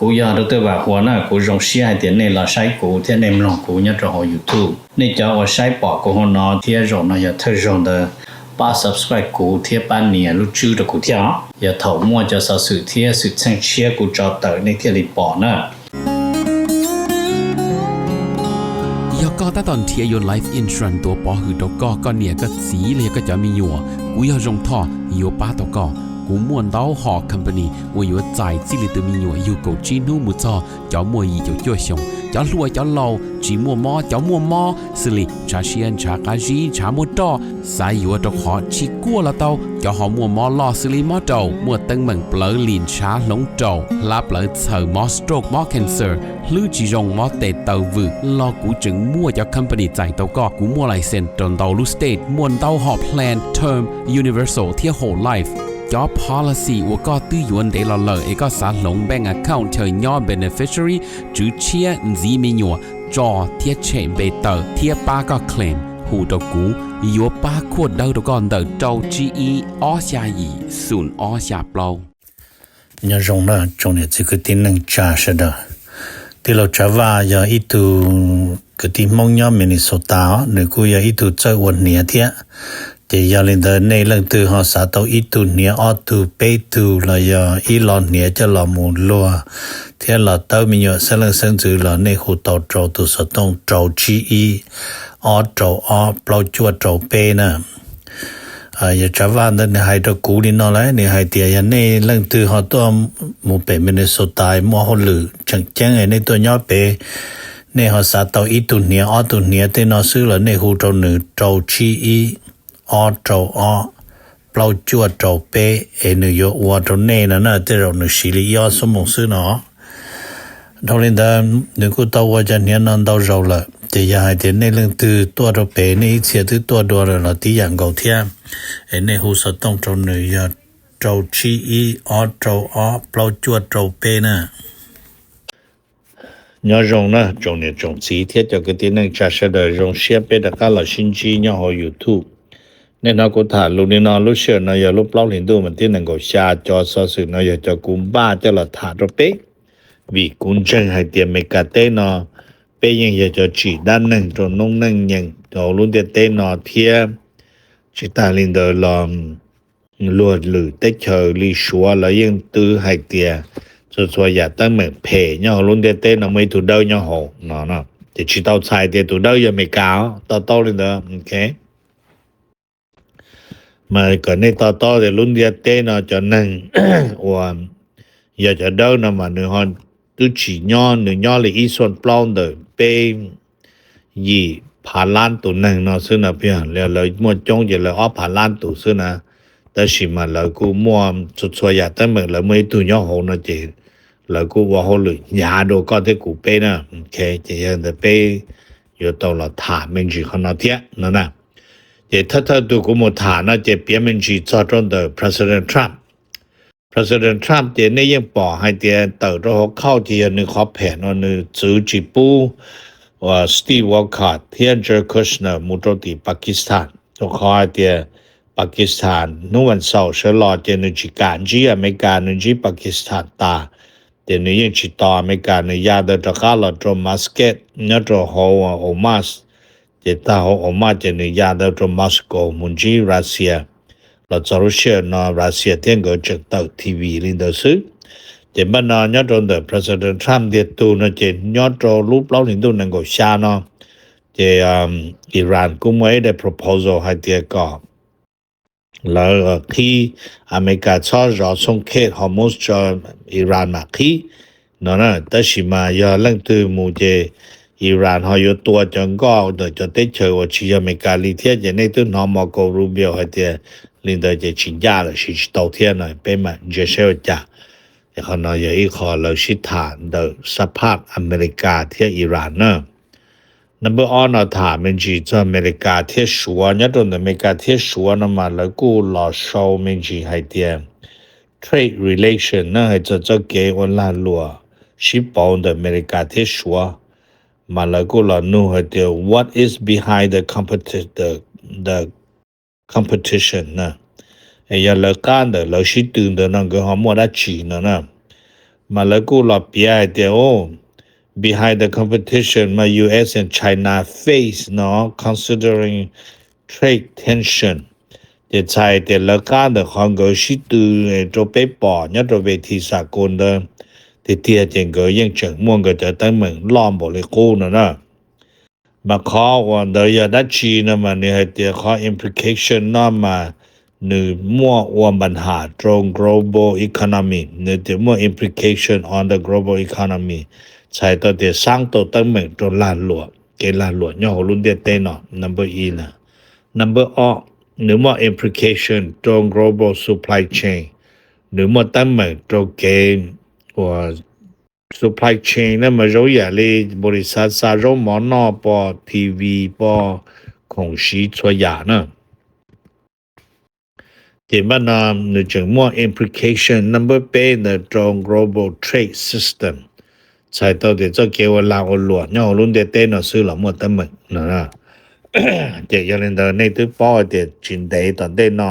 Kuv yog Dr. Vam Huas na, kuv zoo siab hais tias nej los saib kuv thiab nej mloog kuv nyob rau hauv YouTube. Nej cov uas saib pom kuv hauv no thiab zaum no yog thawj zaug ntawd, pab subscribe kuv thiab pab nias lub tswb rau kuv thiab os. Yog thaum muaj cov xov xwm thiab xwm txheej tshiab kuv tso tawm nej thiaj li pom na. Yog koj tab tom nrhiav yuav life insurance tuav pov hwm rau koj, koj niam koj txiv los yog koj cov me nyuam, kuv yog Zoo Thoj yuav pab tau koj. Kuv muaj ntau hom company uas yuav txais txij li tus me nyuam yug kaum tsib hnub mus txog cov muaj yim caum cuaj xyoos, cov hluas cov laus, tsis muaj mob cov muaj mob, xws li ntshav siab ntshav qab zib ntshav muaj roj, xav yuav rau qhov tsis kuaj los tau, cov ho muaj mob loj xws li mob raum, muaj teeb meem plawv lim ntshav hloov raum, hlab plawv txhaws, mob stroke mob cancer, hlwb tsis zoo mob tes taw vwm los kuv tseem muaj cov company txais tau koj. Kuv muaj license rau ntau lub state, muaj ntau hom plan term, universal thiab whole life. Cov policy uas koj twb yuav ntev los lawm es koj xav hloov bank account chaw nyob beneficiary, tswv tshiab, ntxiv me nyuam, tso thiab tshem npe tawm thiab pab koj claim, hu rau kuv, yuav pab khuaj dawb rau koj ntawm rau tsib ib ob xya yim xoom ob xya plaub. Nyob zoo na tsoom niam txiv kwv tij neej tsa sawv daws. Tij laug Tsav Vaj yog ib tug kwv tij Hmoob nyob Minnesota os, nws kuj yog ib tug txawj ua hniav thiab. Ces yog li ntawd nej leej twg ho xav tau ib tug hniav ob tug peb tug los yog ib lo hniav coj los mus luag thiab los tawb me nyuam xeeb leej xeeb ntxwv los nej hu tau rau tus xov tooj rau tsib ib ob rau ob plaub cuaj rau peb na. Yog Tsav Vaj ntawd nws hais rau kuv li no lawm, nws hais tias yog nej leej twg ho tuaj mus pem Minnesota muaj hauj lwm tseem ceeb nej tuaj nyob pem, nej ho xav tau ib tug hniav ob tug hniav tej no xwb los nej hu rau nws rau tsib ib ob rau ob plaub cuaj rau peb es nws yuav ua rau nej no na, tej zaum nws siv li ib ob xuab moos xwb no. Dhau li ntawd nws kuj tau ua cov hniav no ntau zaus lawm, ces yog hais tias nej leej twg tuaj rau pem nej ib txhia twb tuaj dua lawm los tib yam nkaus thiab, es nej hu xov tooj rau nws yog rau tsib ib ob rau ob plaub cuaj rau peb na. Nyob zoo na tsoom niam tsoom txiv thiab cov kwv tij neej tsa sawv daws, zoo siab peb rov qab los sib ntsib nyob hauv YouTube. Nej hnov kuv tham lus li no, lub sij hawm no yog lub plaub hlis ntuj mas tib nees nkaum xya, cov xov xwm no yog cov kuv npaj coj los tham rau peb, vim kuv ntseeg hais tias Amelikas teb no peb yeej yog cov tsim dab neeg rau noob neej nyeem hauv lub ntiaj teb no thiab. Tsis tas li ntawd los luag lwm teb chaws li Suav lawv yeej twv hais tias txhua txhua yam teeb meem phem nyob hauv lub ntiaj teb no muaj ib tug dawb nyob hauv no, ces tsis tau txhais tias tus dawb yog Amelikas, to taub li ntawd. Mas kom nej to taub tias lub ntiaj teb no cov neeg uas yog cov dawb no mas nws ho twb tsis nyob, nws nyob li ib xuaj plaub ntawm peb yim phav lab tus neeg no xwb na, lawv muaj coob ces lawv ob phav lab tus xwb na. Tab sis mas lawv kuj muaj txhua txhua yam teeb meem, lawv muaj ib tug nyob hauv no ces lawv kuj ua hauj lwm hnyav dua koj thiab kuv peb na. Ces yog ntawd peb yuav tau los tham me ntsis qhov no thiab no na. Ces thawj thawj tug kuv mus tham no ces piav me ntsis txog rau ntawm President Trump. President Trump ces nej yeej pom hais tias tawm rau hauv khauj ces yog nws qhov phem no nws txwv tsis pub Steve Wolfott thiab Jared Kushner mus rau tim Pakistan, rau qhov hais tias Pakistan hnub vas xaum sawv los ces nws tsis kam ntsib Amelikas, nws ntsib Pakistan tas, ces nws yeej tsis tos Amelikas, nws ya ntawd rov qab los rau Muscat nyob rau hauv Oman. Ces tag hauv Oman ces nws ya ntawd rau Moscow mus ntsib Russia. Los txog lub sij hawm no Russia thiab nkawd tseem tawm T V li ntawd xwb. Ces npaj no nyob rau ntawm President Trump ntiag tug no ces nyob rau lub plaub hlis ntuj nees nkaum xya no ces Iran kuj muaj ib daim proposal hais tias kom lawv qhib, Amelikas txhob zov xooj khet Hormuz tso, Iran mam qhib no. Tab sis mas yog leej twg mus ces Iran ho yuav tua cov nkoj ntawm cov teb chaws uas tsis yog Amelikas li thiab. Ces nej twb hnov Marco Rubio hais tias li ntawd ces tsis ncaj lawm, siv tsis tau thiab no, peb mam ntsia saib ua cas. Ces qhov no yog ib qho lawv sib tham ntawm xab phaj Amelikas thiab Iran na. Number ob no tham me ntsis txog Amelikas thiab Suav. Nyob rau ntawm Amelikas thiab Suav no mas lawv kuj los sau me ntsis hais tias trade relation na, hais txog txoj kev ua lag luam sib pauv ntawm Amelikas thiab Suav, mas lawv kuj los nug hais tias what is behind the competi- the competition na, yog lawv qab ntawm lawv sib tw ntawd no nkawd ho muaj dab tsi no na. Mas lawv kuj los piav hais tias, oh, behind the competition mas U S and China face no considering trade tension. Ces txhais tias lawv qab ntawm qhov nkawd sib tw rau peb pom nyob rau ve thi xa kus ntawd tiag tiag ces nkawd yeej tseem muaj nkawd cov teeb meem loj npaum li qub no na. Mas qhov uas ntawd yog dab tsi no mas nws hais tias qhov implication no mas nws muaj ua npa nham rau global economy, nws tias muaj implication on the global economy, txhais tau tias xaab tau teeb meem rau lag luam, kev lag luam nyob hauv lub ntiaj teb no, number ib na. Number ob, nws muaj implication rau global supply chain, nws muaj teeb meem rau kev uas supply chain na mas zoo yam li npaus li xav xa zaub mov noj, pos T V, pos khoom siv txhua yam na. Ces npaj no nws tseem muaj implication number peb ntawd rau global trade system, txhais tau tias txoj kev ua lag ua luam nyob hauv lub ntiaj teb no xwb los muaj teeb meem no. Ces yog li ntawd nej twb paub hais tias tsis ntev tom ntej no,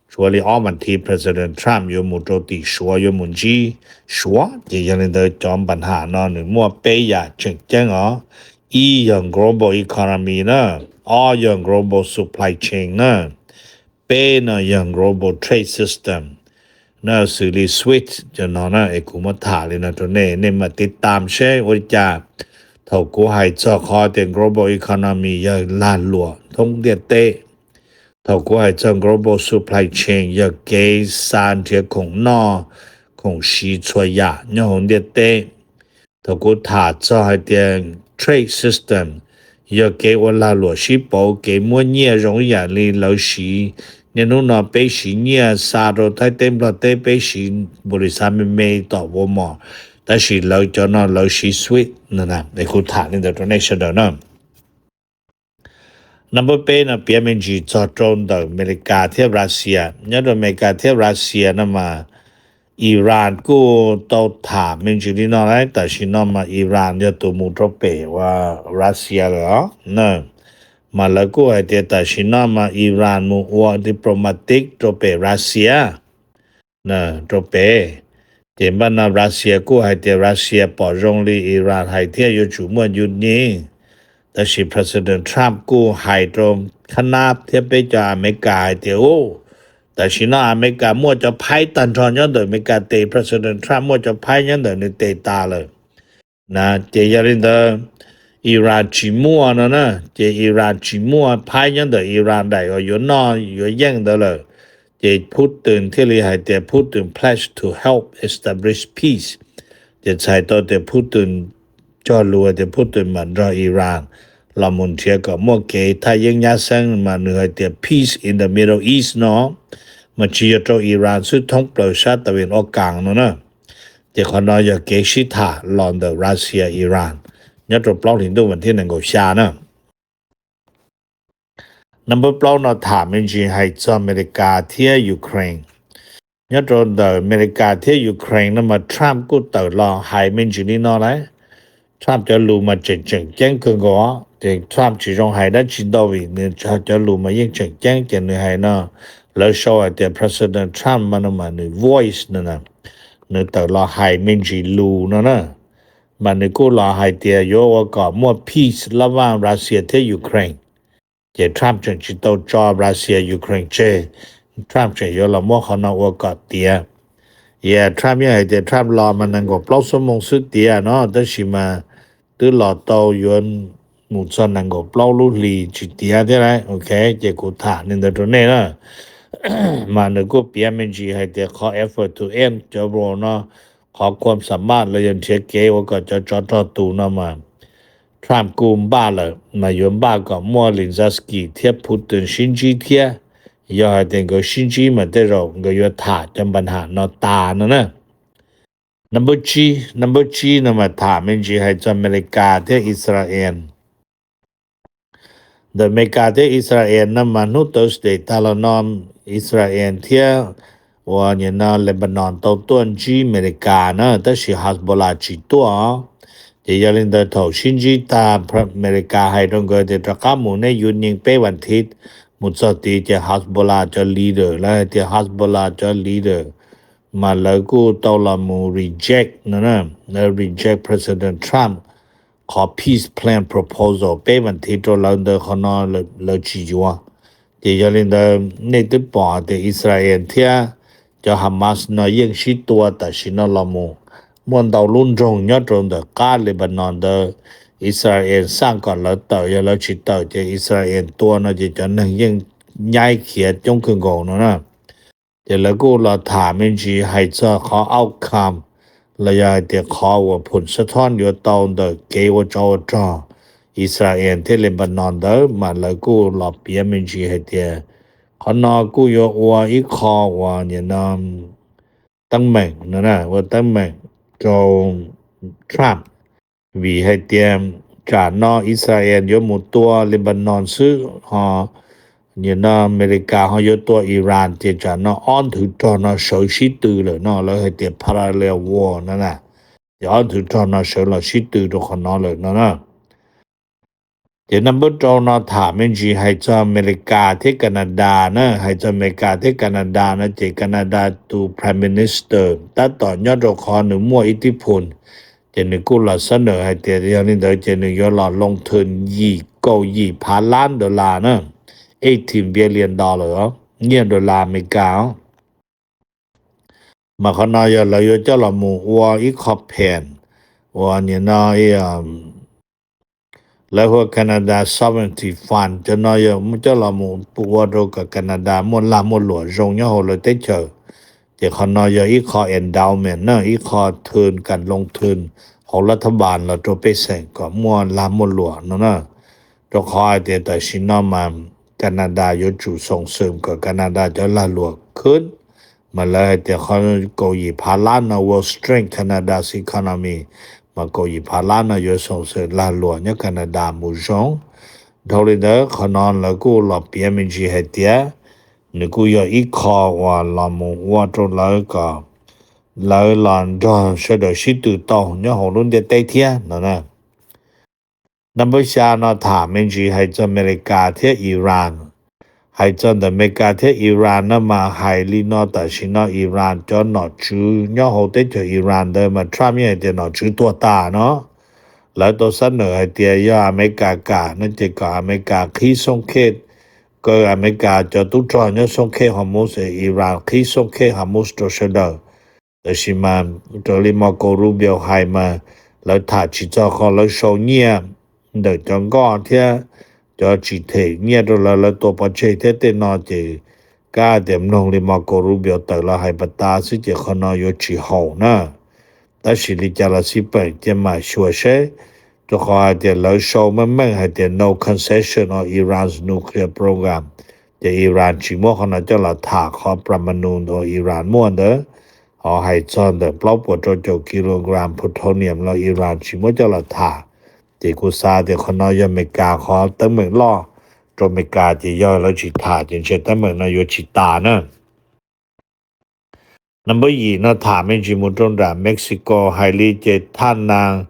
tshuav li ob vas thiv President Trump yuav mus rau tim Suav yuav mus ntsib Suav. Ces yog li ntawd cov npa nham no nws muaj peb yam tseem ceeb os. Ib yog global economy na, ob yog global supply chain na, peb no yog global trade system na, xws li SWIFT cov no na. Es kuv muab tham li no rau nej, nej mam tiv tam seb ua li cas. Thaum kuv hais txog qhov tias global economy yog lag luam thoob ntiaj teb, thaum kuv hais txog global supply chain yog kev xa nrhiav khoom noj, khoom siv txhua yam nyob hauv ntiaj teb, thaum kuv tham txog hais tias trade system yog kev ua lag luam sib pauv, kev muab nyiaj zoo ib yam li lawv siv. Niaj hnub no peb siv nyiaj xa rau Thaib teb Nplog teb, peb siv npaus li xav me me tom Walmart, tab sis lawv cov no lawv siv SWIFT no na. Es kuv tham li ntawd rau nej sawv daws na. Number peb no piav me ntsis txog rau ntawm Amelikas thiab Russia. Nyob rau Amelikas thiab Russia no mas Iran kuj tau tham me ntsis li no lawm. Tam sim no mas Iran yog tus mus rau pem uas Russia lawm os. Mas lawv kuj hais tias tam sim no mas Iran mus ua diplomatic rau pem Russia, rau pem. Ces npaj no Russia kuj hais tias Russia pom zoo li Iran hais thiab yuav tsum muaj yus ni. Tab sis President Trump kuj hais rau khab nab thiab peb cov Amelikas hais tias, u, tam sim no Amelikas muaj cov phaib tag nrho nyob ntawm Amelikas tes, President Trump muaj cov phaib nyob ntawm nws tes tas lawm na. Ces yog li ntawd Iran tsis muaj no na, ces Iran tsis muaj phaib nyob ntawm Iran daim uas yuav noj yuav yeej ntawd lawm. Ces Putin thiaj li hais tias Putin pledge to help establish peace. Ces txhais tau tias Putin cog lus hais tias Putin mam nrog Iran los mus nrhiav kom muaj kev thaj yeeb nyab xeeb mas nws hais tias peace in the Middle East no, mas tsis yog rau Iran xwb, thoob plaws sab tas vim ob kaas no na. Ces qhov no yog kev sib tham los ntawm Russia Iran nyob rau plaub hlis ntuj vas thib nees nkaum xya na. Number plaub no tham me ntsis hais txog Amelikas thiab Ukraine. Nyob rau ntawm Amelikas thiab Ukraine no mas Trump kuj tawm los hais me ntsis li no lawm. Trump cov lus mas tseem tseem ceeb kawg nkaus, ces Trump tsis zoo hais dab tsi ntau vim nws cov lus mas yeej tseem ceeb, ces nws hais no, lawv sau hais tias President Trump mas no mas nws voice no na, nws tawm los hais me ntsis lus no na. Mas nws kuj los hais tias yuav ua kom muaj peace lab vaj Russia thiab Ukraine. Ces Trump tseem tsis tau tso Russia Ukraine tseg, Trump tseem yuav los muab qhov no ua kom tiav. Yog Trump yeej hais tias Trump los mas nees nkaum plaub xuab moos xwb tiav no, tab sis mas twb los tau yuav mus txog nees nkaum plaub lub hlis tsis tiav thiab lauj. Ok, ces kuv tham li ntawd rau nej na. Mas nws kuj piav me ntsis hais tias qhov effort to end cov war no, qhov khuam xa maj los yog nrhiav kev ua kom cov tsov rog tus no mas Trump kuj npaj lawm, mas yuav npaj kom muaj Zelensky thiab Putin sib ntsib thiab. Yog hais tias nkawd sib ntsib mas tej zaum nkawd yuav tham cov npa nham no tas no na. Number tsib, number tsib no mas tham me ntsis hais txog Amelikas thiab Israel. Ntawm Amelikas thiab Israel no mas hnub Thursday tag los no Israel thiab uas nim no Lebanon tau tuaj ntsib Amelikas na, tab sis Hezbollah tsis tuaj os. Ces yog li ntawd thaum sib ntsib tag, Amelikas hais rau nkawd tias rov qab mus nej yuav nyees peb vas thiv. Mus txog tid ces Hezbollah cov leader, lawv hais tias Hezbollah cov leader mas lawv kuj tau los mus reject no na, lawv reject President Trump qhov peace plan proposal peb mas thiv rau lawv ntawd, qhov no lawv tsis yuav. Ces yog li ntawd nej twb pom tias Israel thiab cov Hamas no yeej sib tua tam sim no los mus muaj ntau lub nroog nyob rau ntawm qab Lebanon ntawd, Israel xaj kom lawv tawm, yog lawv tsis tawm ces Israel tua no ces cov neeg yeej nyaib khiav coob kawg nkaus no na. Ces lawv kuj los tham me ntsis hais txog qhov outcome los yog hais tias qhov uas phum xab thob yuav tau ntawm kev ua tsov ua rog Israel thiab Lebanon ntawd mas lawv kuj los piav me ntsis hais tias qhov no kuj yuav ua ib qho uas nim no teeb meem no na, ua teeb meem rau Trump, vim hais tias tsam no Israel yuav mus tua Lebanon xwb ho nim no Amelikas ho yuav tua Iran ces tsam no ob nthwv rog no sawv sib tw lawm no, lawv hais tias parallel war no na, ces ob nthwv rog no sawv los sib tw rau qhov no lawm no na. Ces number rau no tham me ntsis hais txog Amelikas thiab Canada na, hais txog Amelikas thiab Canada no ces Canada tus Prime Minister tab tom nyob rau qhov nws muaj ib tib phum, ces nws kuj los xab nawm hais tias yog li ntawd ces nws yuav los loo thwm yim kaum yim phav lab dollar na, eighteen billion dollar, nyiaj dollar Amelikas os. Mas qhov no yog lawv yuav coj los mus ua ib qho phen uas nim no lawv hu ua Canada Sovereignty Fund, cov no yog coj los mus ua rau kom Canada muaj lag muaj luam zoo nyob hauv lawv teb chaws. Ces qhov no yog ib qho endowment na, ib qho thwm kam loo thwm hauv lav thab npas los rau pej xeem kom muaj lag muaj luam no na. Rau qhov hais tias tam sim no mas Canada yuav tsum xoom xwm kom Canada cov lag luam khwb, mas lawv hais tias qhov kaum yim phav lab no will strengthen Canada's economy, mas kaum yim phav lab no yuav xoom xwm lag luam nyob Canada mus zoo. Dhau li ntawd qhov no lawv kuj los piav me ntsis hais tias nws kuj yog ib qho uas los mus ua rau lawv kom lawv los nrog sawv daws sib tw tau nyob hauv lub ntiaj teb thiab no na. Number xya no tham me ntsis hais txog Amelikas thiab Iran. Hais txog ntawm Amelikas thiab Iran no mas hais li no, tam sim no Iran cov nom tswv nyob hauv teb chaws Iran ntawd mas Trump yeej hais tias nom tswv tuag tas no. Lawv tau xab nawm hais tias yog Amelikas kam no ces kom Amelikas qhib xoob khej, kaw Amelikas cov tub rog nyob xoob khej Hormuz, Iran qhib xoob khej Hormuz rau sawv daws. Tab sis mas raws li Marco Rubio hais mas lawv tham tsis txog qhov lawv sau nyiaj ntawm cov nkoj thiab cov tsis them nyiaj rau lawv, lawv tua pov tseg thiab tej no ces kab tias mloog li Marco Rubio tawm los hais pas tas xwb ces qhov no yuav tsis haum na. Tab sis li cas los xij peem cia mam xyuas seb, rau qhov hais tias lawv sau meej meej hais tias no concession on Iran's nuclear program, ces Iran tsis muab qhov no coj los tham, qhov Permanu uas Iran muaj ntawd, ho hais txog ntawm plaub puas rau caum kilogram plutonium los Iran tsis muab coj los tham. Ces kuv xav tias qhov no yog Amelikas qhov teeb meem loj rau Amelikas, ces yog lawv tsis tham ces ntshe teeb meem no yuav tsis tas na. Number yim no tham me ntsis mus rau nram Mexico, hais li ces thaj nas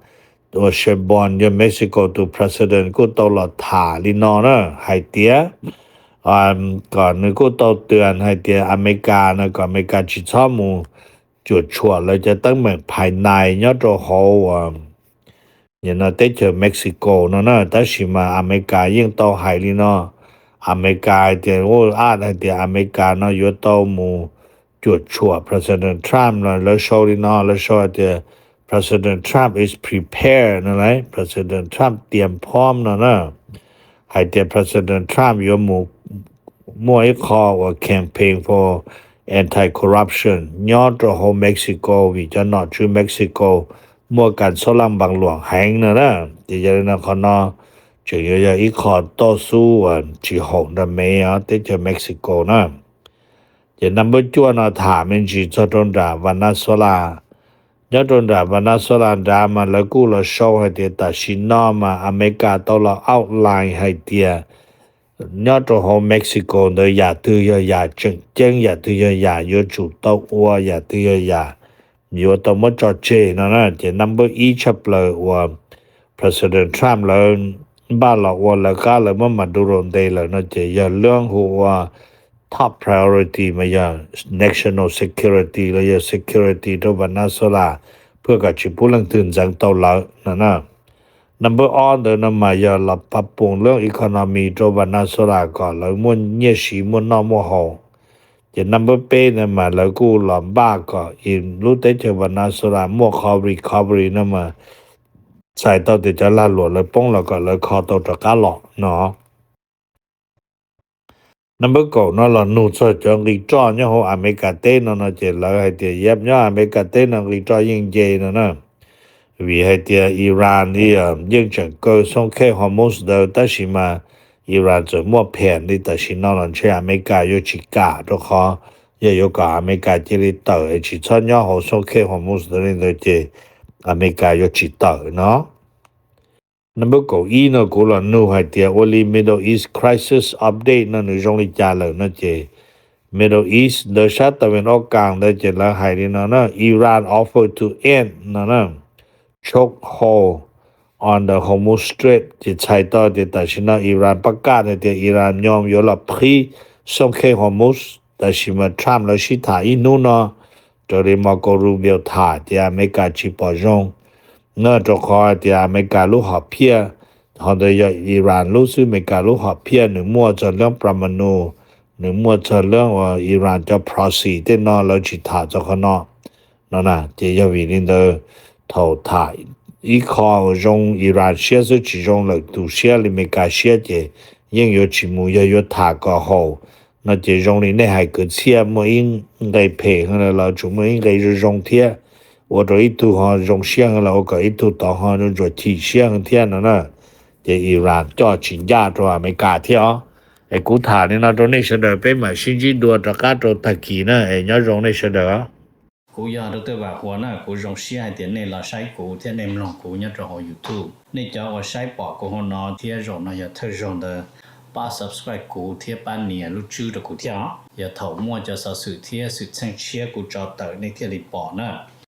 uas Sheinbaum yog Mexico tus president kuj tau los tham li no na, hais tias kom nws kuj tau tw hais tias Amelikas no kom Amelikas tsis txhob mus cuam tshuam lawv cov teeb meem phais nais nyob rau hauv nim no teb chaws Mexico no na. Tab sis mas Amelikas yeej tau hais li no, Amelikas hais tias, a hais tias Amelikas no yuav tau mus cuam tshuam President Trump no. Lawv sau li no, lawv sau hais tias President Trump is prepared no lauj, President Trump tiam phom no na, hais tias President Trump yuav mus muaj ib qho uas campaign for anti-corruption nyob rau hauv Mexico vim cov nom tswv Mexico muaj kas xob laj npaas luam heev no na. Ces yog li no qhov no tseem yuav yog ib qho toj xub uas tsis haum nram Mev teb chaws Mexico na. Ces number cuaj no tham me ntsis txog rau nram Venezuela. Nyob rau nram Venezuela nrad mas lawv kuj los sau hais tias tam sim no mas Amelikas tau los outline hais tias nyob rau hauv Mexico ntawd yam twg yog yam tseem ceeb, yam twg yog yam yuav tsum tau ua, yam twg yog yam yuav tau muab tso tseg no na. Ces number ib tshaj plaws uas President Trump lawv npaj los ua lawv qab lawv muab Maduro ntes lawm no ces yog lub hu ua top priority mas yog national security los yog security rau Venezuela, phwj kom tsis pub leej twg ntxeev tau lawv no na. Number ob ntawd no mas yog los pab pum lub economy rau Venezuela kom lawv muaj nyiaj siv muaj noj muaj haus. Ces number peb ntawd mas lawv kuj los npaj kom lub teb chaws Venezuela muaj qhov recovery no mas txhais tau tias cov lag luam lawv poob los kom lawv kho tau rov qab los no. Number kaum no los nug txog cov nqi roj nyob hauv Amelikas teb no no ces lawv hais tias yam nyob Amelikas teb no nqi roj yeej nce no na. Vim hais tias Iran yeej tseem kaw xoo khej Hormuz ntawd tab sis mas Iran txawm muaj pham li tam sim no los ntshe Amelikas yuav tsis kam rau qhov yog yuav kom Amelikas cia li tawm es tsis txhob nyob hauv xoo khej Hormuz ntawd li ntawd ces Amelikas yuav tsis tawm no. Number kaum ib no kuv los nug hais tias ua li Middle East crisis update no nws zoo li cas lawm no ces Middle East ntawd sab tawm ven ob kas ntawd ces lawv hais li no na, Iran offer to end no na, chokehold on the Hormuz Strait ces txhais tau tias tam sim no Iran pab kaj hais tias Iran nyob yuav los qhib xoo khej Hormuz, tab sis mas Trump lawv sib tham ib hnub no raws li Marco Rubio tham tias Amelikas tsis pom zoo na, rau qhov tias Amelikas lub hom phiaj, qhov ntawd yog Iran lub xwb, Amelikas lub hom phiaj nws muaj txog leej pramanu, nws muaj txog leej uas Iran cov proxy tej no lawv tsis tham txog qhov no no na. Ces yog vim li ntawd thaum tham ib qho uas zoo Iran siab xwb tsis zoo lawm tus siab li Amelikas siab ces yeej yuav tsis mus, yog yuav tham kom haum no ces zoo li nej hais kwv txhiaj muaj ib nqe phem heev lawm los tsuas muaj ib nqe zoo zoo thiab, ua rau ib tug ho zoo siab heev los ua kom ib tug tod ho ntsuas chim siab heev thiab no na. Ces Iran coj tsis ncaj rau Amelikas thiab os. Es kuv tham li no rau nej sawv daws peb mam sib ntsib dua rov qab rau tag kis na es nyob zoo nej sawv daws. Kuv yog Dr. Vam Huas na, kuv zoo siab hais tias nej los saib kuv thiab nej mloog kuv nyob rau hauv YouTube. Nej cov uas saib pom kuv hauv no thiab zaum no yog thawj zaug ntawd, pab subscribe kuv thiab pab nias lub tswb rau kuv thiab os. Yog thaum muaj cov xov xwm thiab xwm txheej tshiab kuv tso tawm nej thiaj li pom na.